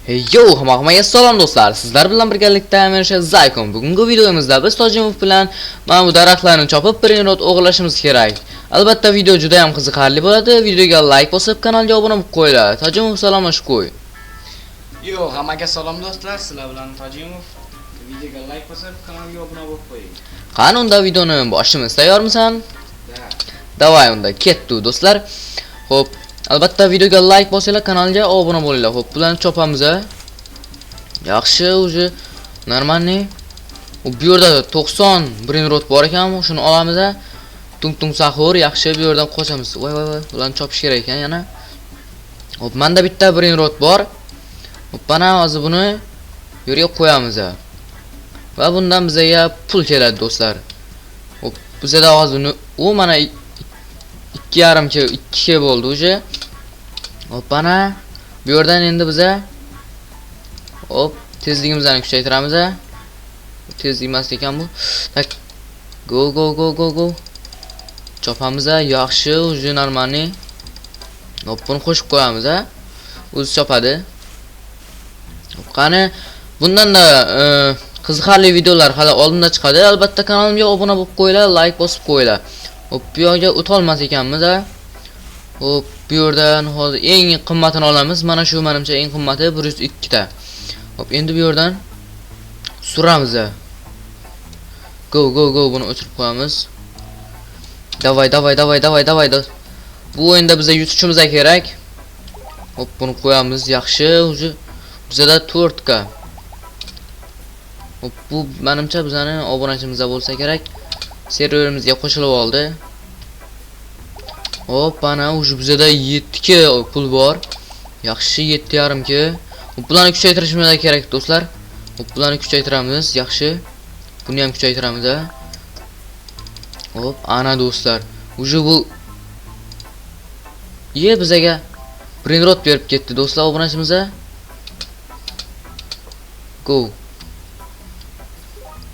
Yo, hammaga salom do'stlar. Sizlar bilan birgalikda men o'sha Zaykon. Bugungi videomizda biz Tojimov bilan mana bu daraxtlarni chopib brainrot o'g'irlashimiz kerak. Albatta video juda ham qiziqarli bo'ladi. Videoga like bosib, kanalga obuna bo'lib qo'yinglar. Tojimov salomlashib qo'y. Yo, hammaga salom do'stlar, sizlar bilan Tojimov. Videoga like bosib, kanalga obuna bo'lib qo'ying. Qani unda videoni boshimiz tayyormisan? Da. Davay unda ketdi do'stlar. Xo'p, albatta videoga like bosinglar, kanalga obuna bo'linglar. Xo'p, bularni chopamiz a. Yaxshi, уже нормальный. Bu yerda 90 brainrot bor ekan, shuni olamiz a. Tung tung sahur, yaxshi bu yerdan qochamiz. Voy voy voy, bularni chopish kerak ekan yana. Xo'p, menda bitta brainrot bor. Xo'p, mana hozir buni yerga qo'yamiz a. Va bundan bizga pul keladi do'stlar. Xo'p, bizda hozir uni u mana 2,5 k 2 k bo'ldi уже. Hop, mana bu yerdan endi biza hop tezligimizni kuchaytiramiz a. Tezlik emas ekan bu. Tak. Go go go go go. Chopamiz a, yaxshi, уже нормальный. Hop, buni qo'shib qo'yamiz a. O'zi chopadi. Hop, qani bundan-da qiziqarli videolar hali oldinda chiqadi. Albatta kanalimga obuna bo'lib qo'yinglar, like bosib qo'yinglar. Hop, bu yoqga o'ta ekanmiz a. Hop, bu yerdan hozir eng qimmatini olamiz. Mana shu menimcha eng qimmati 102 ta. Hop, endi bu yerdan suramiz a. Go go go, buni o'chirib qo'yamiz. Davay davay davay davay davay. Bu o'yinda biza yutishimiz kerak. Hop, buni qo'yamiz. Yaxshi, уже bizada 4 k. Hop, bu menimcha bizani obunachimizda bo'lsa kerak. Serverimizga qo'shilib oldi. Hop, ana уже bizada 7 k pul bor. Yaxshi, 7,5 k. Hop, bularni kuchaytirishimiz kerak do'stlar. Hop, bularni kuchaytiramiz, yaxshi. Buni ham kuchaytiramiz a. Hop, ana do'stlar. Уже bu ye bizaga brainrot berib ketdi do'stlar obunachimiz. Go.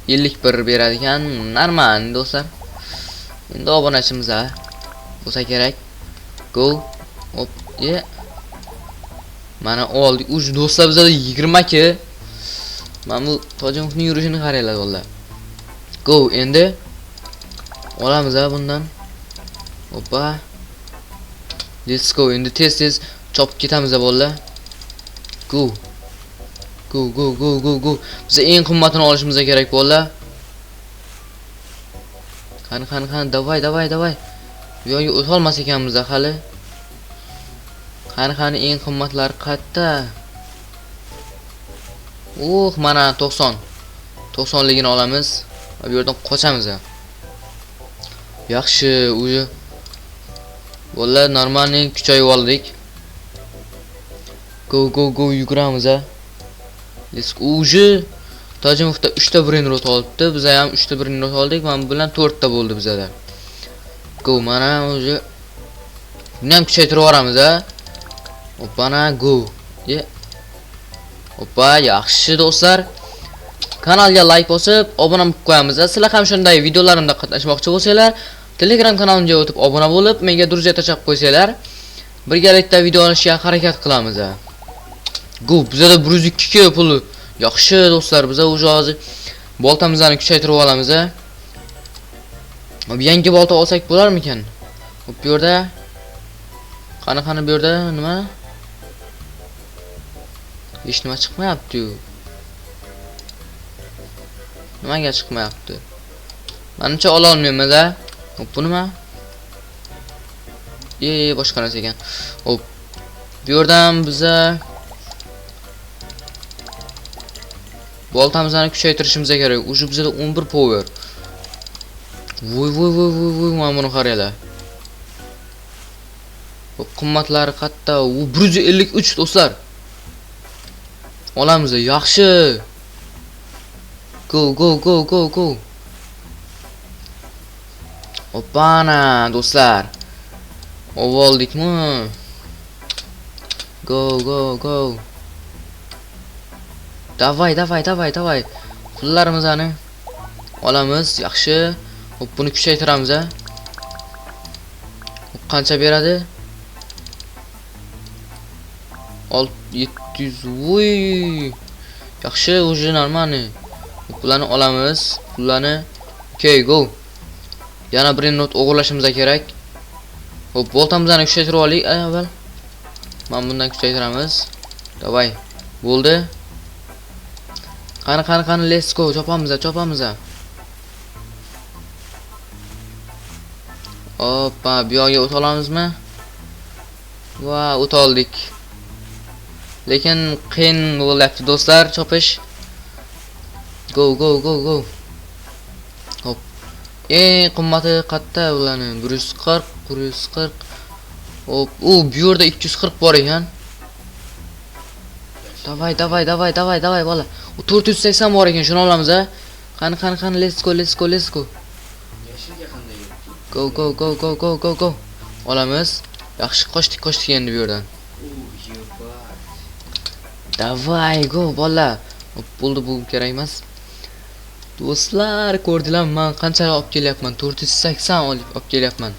51 beradi ekan, normal do'stlar. Endi obunachimiz a bo'lsa kerak. Go. Hop, ye. Mana oldik. Уже do'stlar bizada 20 k. Mana bu Tojimovning yurishini qaranglar valla. Go, endi olamiz a bundan. Hoppa. Let's go. Endi tez-tez chopib ketamiz a bolalar. Go. Go go go go go. Biz eng qimmatini olishimiz kerak bolalar. Qani qani qani, davay davay davay. Bu yoqga o'ta olmas ekanmiz hali. Qani qani eng qimmatlari qayerda? Uh, mana 90. 90 ligini olamiz. Va bu yerdan qochamiz. Yaxshi, уже bolalar нормальный kuchayib oldik. Go go go yuguramiz a. Let's go. Уже Tojimovda 3 ta brainrot olibdi. Biz ham 3 ta brainrot oldik. Mana bu bilan 4 ta bo'ldi bizada. Go, mana уже buni ham kuchaytirib yuboramiz a. Opana go. Ye. Hoppa, yaxshi do'stlar. Kanalga like bosib, obuna bo'lib qo'yamiz. Sizlar ham shunday videolarimda qatnashmoqchi bo'lsanglar, Telegram kanalimga o'tib obuna bo'lib, menga друзья tashlab qo'ysanglar, birgalikda video olishga harakat qilamiz. Go, bizada 102 k puli. Yaxshi do'stlar, biz уже hozir boltamizni kuchaytirib olamiz. Hop, yangi bolta olsak bo'larmikan? Hop, bu yerda qani qani bu yerda nima? Hech nima chiqmayapti-yu. Nimaga chiqmayapti? Menimcha ola olmaymiz a. Hop, bu nima? Ye, boshqa narsa ekan. Hop. Bu yerdan biza boltamizni kuchaytirishimiz kerak. Уже bizada 11 power. Voy voy voy voy voy, mana buni qaranglar. Hop, qimmatlari qatta? U 153 do'stlar. Olamiz, yaxshi. Go go go go go. Opana do'stlar. Oldikmi? Go go go. Davay davay davay davay. Pullarimizni olamiz, yaxshi. Hop, buni kuchaytiramiz a. Qancha beradi? 700. Voy. Yaxshi, уже нормальный. Pullarni olamiz. Pullarni. Okay, go. Yana brainrot o'g'irlashimiz kerak. Xo'p, boltamizni kuchaytirib olaylik avval. Mana bundan kuchaytiramiz. Davay. Bo'ldi. Qani, qani, qani, let's go. Chopamiz, chopamiz. Hoppa, bu yoqqa o'ta olamizmi? Va, o'ta oldik. Lekin qiyin bo'lyapti do'stlar, chopish. Go, go, go, go. Hop. Eng qimmati qatta bularni? 140, 140. Hop, u bu yerda 240 bor ekan. Davay, davay, davay, davay, davay bola. U 480 bor ekan, shuni olamiz a. Qani, qani, qani, let's go, let's go, let's go. Yashilga qanday yetdi? Go, go, go, go, go, go, go. Olamiz. Yaxshi, qochdik, qochdik endi bu yerdan. Yo'q. Davay, go bola. Hop, bo'ldi, bu kerak emas. Do'stlar, ko'rdinglarmi? Men qancha olib kelyapman? 480 olib kelyapman.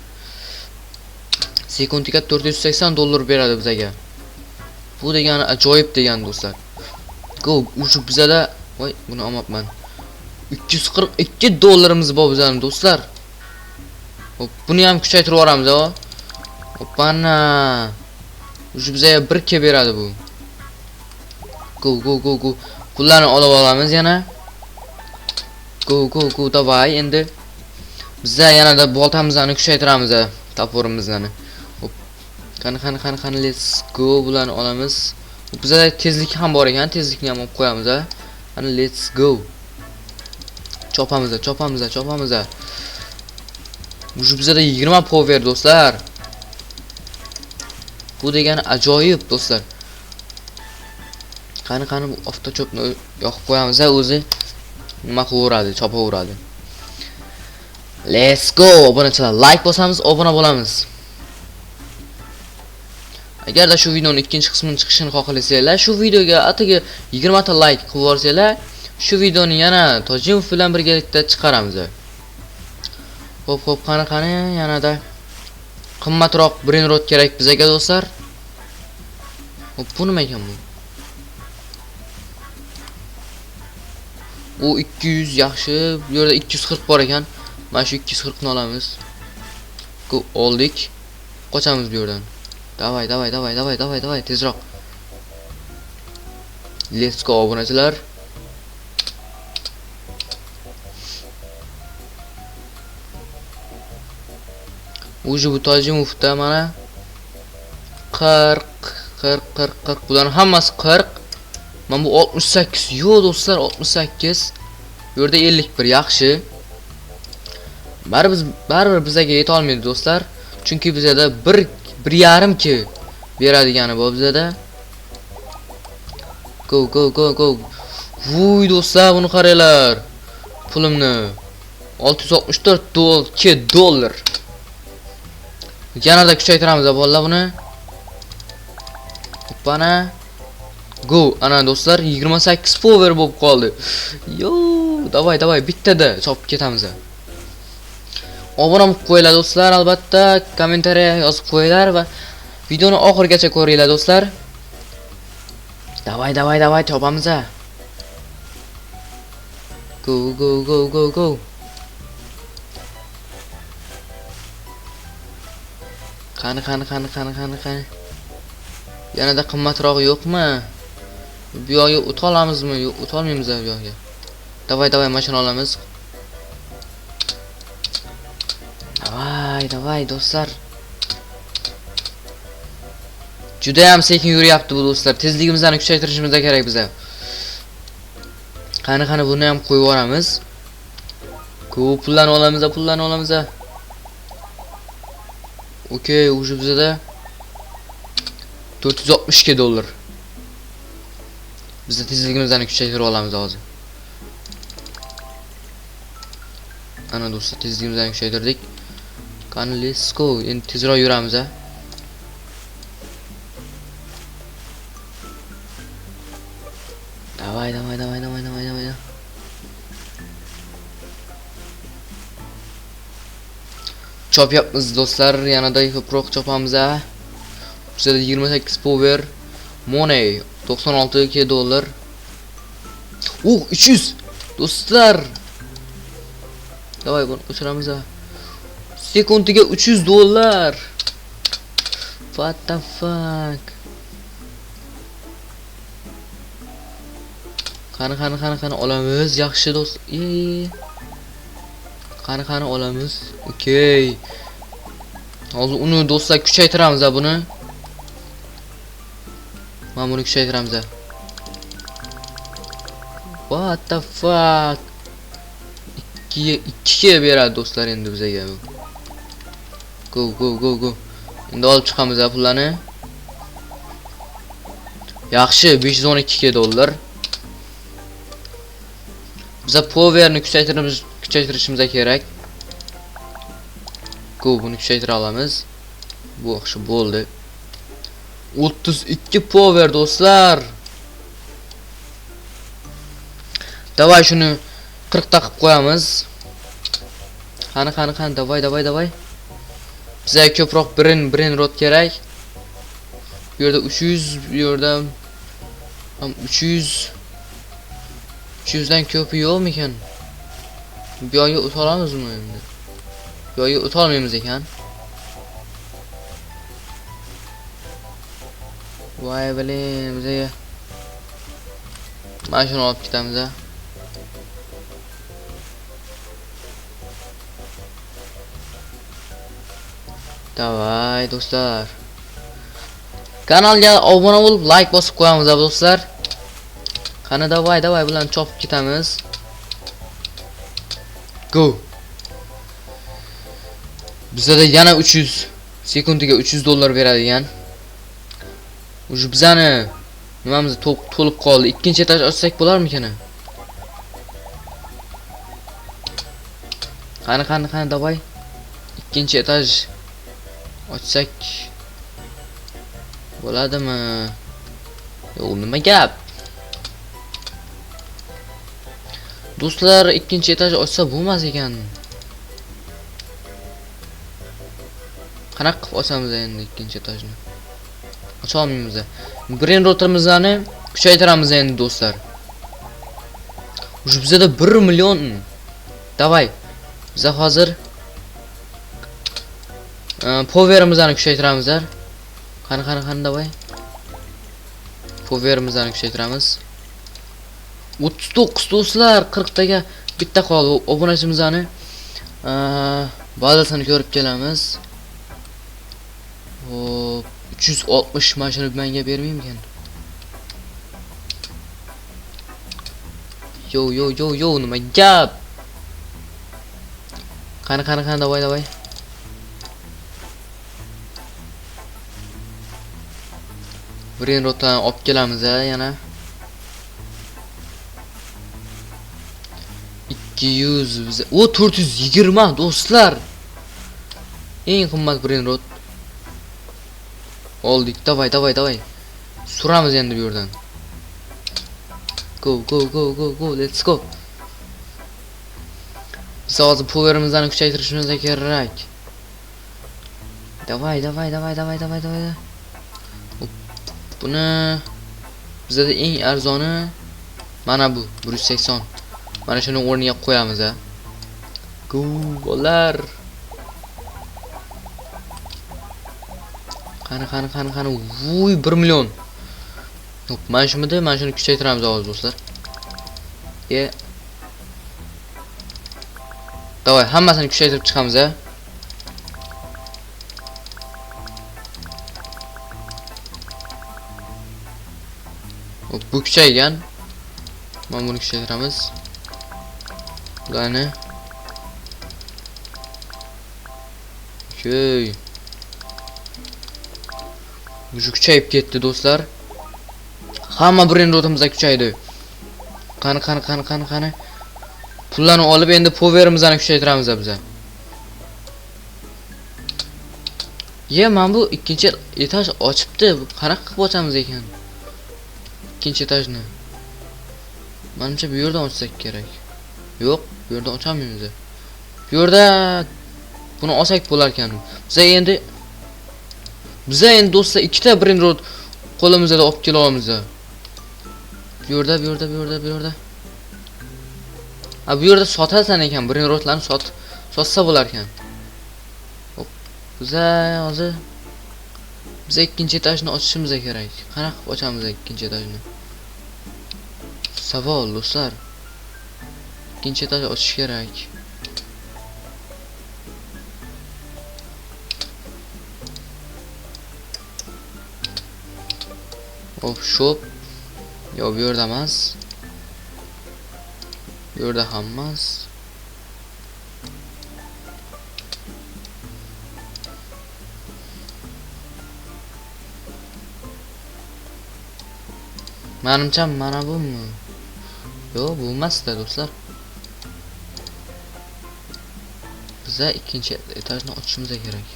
Sekundiga 480 dollar beradi bizga. Bu degani ajoyib degani do'stlar. Go, уже bizada, voy, buni olmabman. 342 dollarimiz bor bizning do'stlar. Hop, buni ham kuchaytirib yuboramiz, o. Hopana. Уже bizga 1 k beradi bu. Go, go, go, go. Pullarni olib olamiz yana. Go, go, go, davay endi. Bizda yanada boltamizni kuchaytiramiz, toporimizni. Hop. Qani, qani, qani, qani, let's go, bularni olamiz. Hop, bizda tezlik ham bor ekan, tezlikni ham olib qo'yamiz, a. Qani, let's go. Chopamiz, chopamiz, chopamiz. Уже bizda 20 power do'stlar. Bu degani ajoyib do'stlar. Qani, qani, bu avtochopni yoqib qo'yamiz, o'zi nima qilaveradi, chopaveradi. Let's go, obunachilar, like bosamiz, obuna bo'lamiz. Agarda shu videoning ikkinchi qismini chiqishini xohlasanglar, shu videoga atigi 20 ta like qilib yuborsanglar, shu videoni yana Tojimov bilan birgalikda chiqaramiz. Xo'p, xo'p, qani, qani, yanada qimmatroq brainrot kerak bizga do'stlar. Xo'p, bu nima ekan bu? U 200 yaxshi, bu yerda 240 bor ekan. Mana shu 240 ni olamiz. Go, oldik. Qochamiz bu yerdan. Davay, davay, davay, davay, davay, davay, tezroq. Let's go obunachilar. Уже bu Tojimovda mana 40, 40, 40, 40. Bularning hammasi 40. Mana bu 68. Yo'q do'stlar, 68. Bu yerda 51, yaxshi. Baribir bizga yeta olmaydi do'stlar. Chunki bizda bir yarim ki beradigani bor bizda. Go, go, go, go. Vuy do'stlar, buni qaranglar. Pulimni 664 dollar. Yanada kuchaytiramiz bolalar buni. Hoppana. Go, ana do'stlar, 28 power bo'lib qoldi. Yo, davay, davay, bittada chopib ketamiz. Obuna bo'lib qo'yinglar do'stlar, albatta kommentariya yozib qo'yinglar va videoni oxirigacha ko'ringlar do'stlar. Davay, davay, davay, chopamiz. Go, go, go, go, go. Qani, qani, qani, qani, qani, qani. Yanada qimmatrog'i yo'qmi? Bu yoqga o'ta olamizmi? Yo'q, o'ta olmaymiz bu yoqga. Davay, davay, mashina olamiz. Davay, davay do'stlar. Juda ham sekin yuryapti bu do'stlar. Tezligimizni kuchaytirishimiz kerak biza. Qani, qani, buni ham qo'yib yuboramiz. Ko'p pullarni olamiz, pullarni olamiz. Okey, уже bizda 462 dollar. Biz tezligimizni kuchaytirib olamiz hozir. Ana do'stlar, tezligimizni kuchaytirdik. Qani, let's go. Endi tezroq yuramiz a. Davay, davay, davay, davay, davay, davay. Chopyapmiz do'stlar, yanada ko'proq chopamiz a. Bizda 28 power. Money 96 dollar. 300 do'stlar. Давай buni o'chiramiz. Sekundiga 300 dollar. What the fuck? Qani qani qani qani olamiz. Yaxshi do'st. Qani qani olamiz. Okey. Hozir uni do'stlar kuchaytiramiz buni. Mana buni kuchaytiramiz. What the fuck? 2 ga beradi do'stlar endi bizga bu. Go go go go. Endi olib chiqamiz pullarni. Yaxshi, 512 dollar. Biza powerni kuchaytirishimiz kerak. Go, buni kuchaytira olamiz. Bu yaxshi bo'ldi. 32 power do'stlar. Davay shuni 40 ta qilib qo'yamiz. Qani qani qani, davay davay davay. Bizga ko'proq brain rot kerak. Bu yerda 300, bu yerda ham 300. 300 dan ko'pi yo'qmikan? Bu yoqga o'ta olamizmi endi? Bu yoqga o'ta olmaymiz ekan. Voy biling, bizga mana shuni olib ketamiz a. Davay do'stlar. Kanalga obuna bo'lib, like bosib qo'yamiz do'stlar. Qani davay davay bilan chopib ketamiz. Go. Bizda yana 300 sekundiga 300 dollar beradigan. Уже bizani nimamiz to'lib qoldi. Ikkinchi etaj ochsak bo'larmikan? Qani qani qani davay. Ikkinchi etaj ochsak bo'ladimi? Yo'q, nima gap? Do'stlar, ikkinchi etaj ochsa bo'lmas ekan. Qanaqa qilib ochamiz endi ikkinchi etajni? Ocha olmaymiz. Brain rotorimizni kuchaytiramiz endi do'stlar. Уже bizda 1 million. Davay. Biz hozir powerimizni kuchaytiramiz. Qani qani qani davay. Powerimizni kuchaytiramiz. 39 do'stlar, 40 taga bitta qoldi. Obunachimizni bazasini ko'rib kelamiz. Hop, 360 mana shuni menga bermaymikan? Yo yo yo yo, nima gap? Qani qani qani davay davay. Brain rotdan olib kelamiz yana. 200 biza. O 420 do'stlar. Eng qimmat brain rot. Oldik. Davay davay davay. Suramiz endi bu yerdan. Go go go go go, let's go. Biz hozir powerimizni kuchaytirishimiz kerak. Davay davay davay davay davay davay. Buni bizda eng arzoni mana bu 180. Mana shuni o'rniga qo'yamiz a. Go bolalar. Qani qani qani qani. Vuy, 1 million. Hop, mana shumida, mana shuni kuchaytiramiz hozir do'stlar. Davay, hammasini kuchaytirib chiqamiz a. Hop, bu kuchaygan. Mana buni kuchaytiramiz. Bularni. Okey. Уже kuchayib ketdi do'stlar. Hamma brain rotimiz kuchaydi. Qani qani qani qani qani. Pullarni olib endi powerimizni kuchaytiramiz biz. Ye, mana bu ikkinchi etaj ochibdi. Qanaqa qilib ochamiz ekan? Ikkinchi etajni. Menimcha bu yerdan ochsak kerak. Yo'q, bu yerdan ocholmaymiz. Bu yerda buni olsak bo'lar ekan. Biz endi do'stlar ikkita brain rot Qo'limizda olib kela olamiz. Bu yerda, bu yerda, bu yerda, bu yerda. Ha, bu yerda sotasan ekan, brainrotlarni sotsa bo'lar ekan. Hop, biza hozir biza ikkinchi etajni ochishimiz kerak. Qanaqa qilib ochamiz ikkinchi etajni? Savol do'stlar. Ikkinchi etaj ochish kerak. Hop, shop. Yo'q, bu yerda emas. Bu yerda ham emas. Manimcha mana bumi? Yo'q, bu emas-da do'stlar. Biza ikkinchi etajni ochishimiz kerak.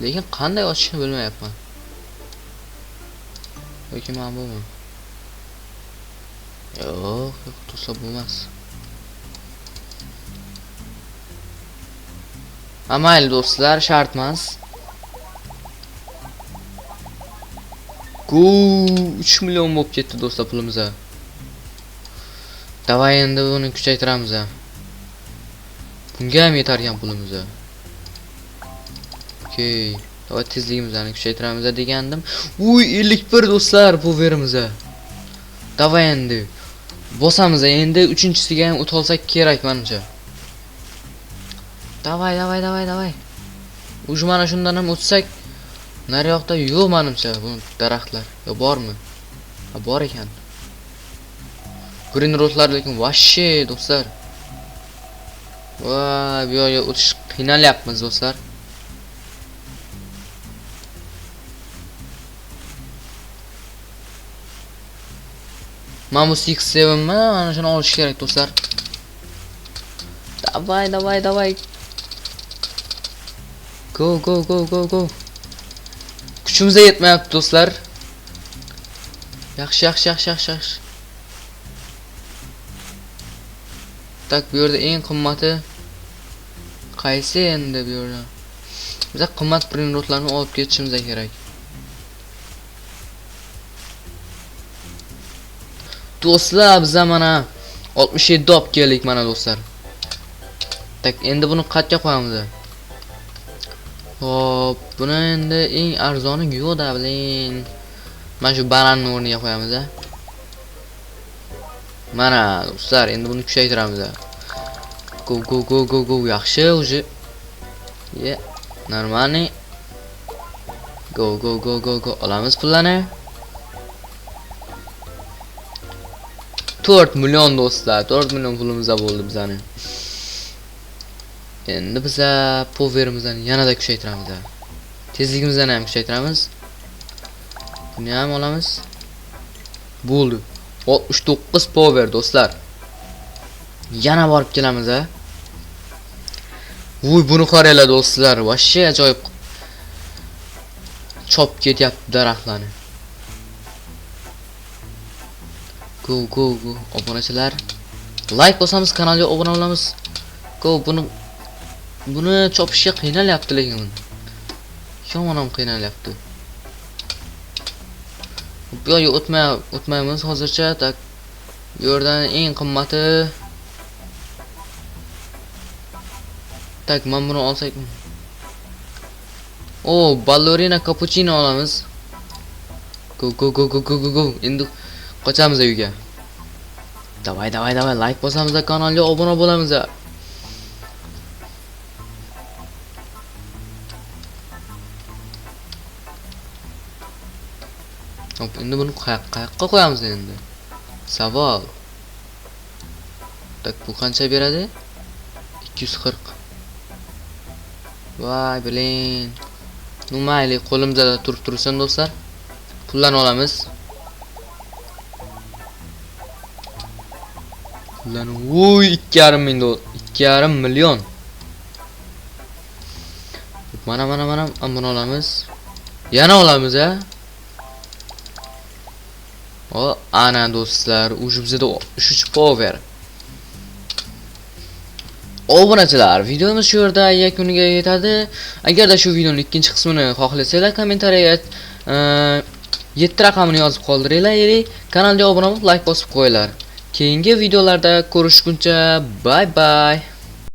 Lekin qanday ochishni bilmayapman. Yoki mana bumi? Yo'q, yo'q, do'stlar, bu emas. Ha, mayli do'stlar, shart emas. Go, 3 million bo'lib ketdi do'stlar pulimiz. Davay endi buni kuchaytiramiz. Bunga ham yetar ekan pulimiz. Okey, davay tezligimizni kuchaytiramiz degandim. Uy, 51 do'stlar bu verimiz. Davay endi bosamiz, endi uchinchisiga ham o'ta olsak kerak menimcha. Davay, davay, davay, davay. Uj mana shundan ham o'tsak, nariyoqda yo'q menimcha bu daraxtlar. Yo bormi? Ha, bor ekan. Brainrotlar lekin vashshe do'stlar. Voy, bu yoqga o'tish qiynalyapmiz do'stlar. Mana bu six seven mi? Mana shuni olish kerak do'stlar. Davay, davay, davay. Go, go, go, go, go. Kuchimizga yetmayapti do'stlar. Yaxshi, yaxshi, yaxshi, yaxshi, yaxshi. Tak, bu yerda eng qimmati qaysi endi bu yerda? Biz qimmat brainrotlarni olib ketishimiz kerak. Do'stlar, biz mana 67 olib keldik mana do'stlar. Tak, endi buni qayerga qo'yamiz? Hop, buni endi eng arzoni yo'q-da, blin. Mana shu bananni o'rniga qo'yamiz. Mana do'stlar, endi buni kuchaytiramiz. Go, go, go, go, go, yaxshi уже. Ye, normalniy. Go, go, go, go, go. Olamiz pullarni. 4 million do'stlar, 4 million pulimiz bo'ldi bizani. Endi biza powerimizni yanada kuchaytiramiz. Tezligimizni ham kuchaytiramiz. Buni ham olamiz. Bo'ldi. 69 power do'stlar. Yana borib kelamiz ha. Vuy, buni qaranglar do'stlar, vashshe ajoyib chop ketyapti daraxtlarni. Go, go, go. Obunachilar, like bosamiz, kanalga obuna bo'lamiz. Go, buni chopishga qiynalyapti lekin. Yomon ham qiynalyapti. Bu yoqga o'tmaymiz hozircha. Tak, bu yerdan eng qimmati. Tak, men buni olsak. O, ballerina cappuccino olamiz. Go, go, go, go, go, go, go. Endi qochamiz uyga. Davay, davay, davay, like bosamiz, kanalga obuna bo'lamiz. Hop, endi buni qayoqqa qo'yamiz endi? Savol. Tak, bu qancha beradi? 240. Voy, blin. Nu mayli, qo'limizda turib tursin do'stlar. Pullarni olamiz. Pullarni, voy, ikki yarim ming ikki yarim million. Mana, mana, mana, buni olamiz. Yana olamiz, ha? O, ana do'stlar, уже bizda 3 power. Obunachilar, videomiz shu yerda yakuniga yetadi. Agarda shu videoning ikkinchi qismini xohlasanglar, kommentariyaga 7 raqamini yozib qoldiringlar yoki kanalga obuna bo'lib, like bosib qo'yinglar. Keyingi videolarda ko'rishguncha, bye bye.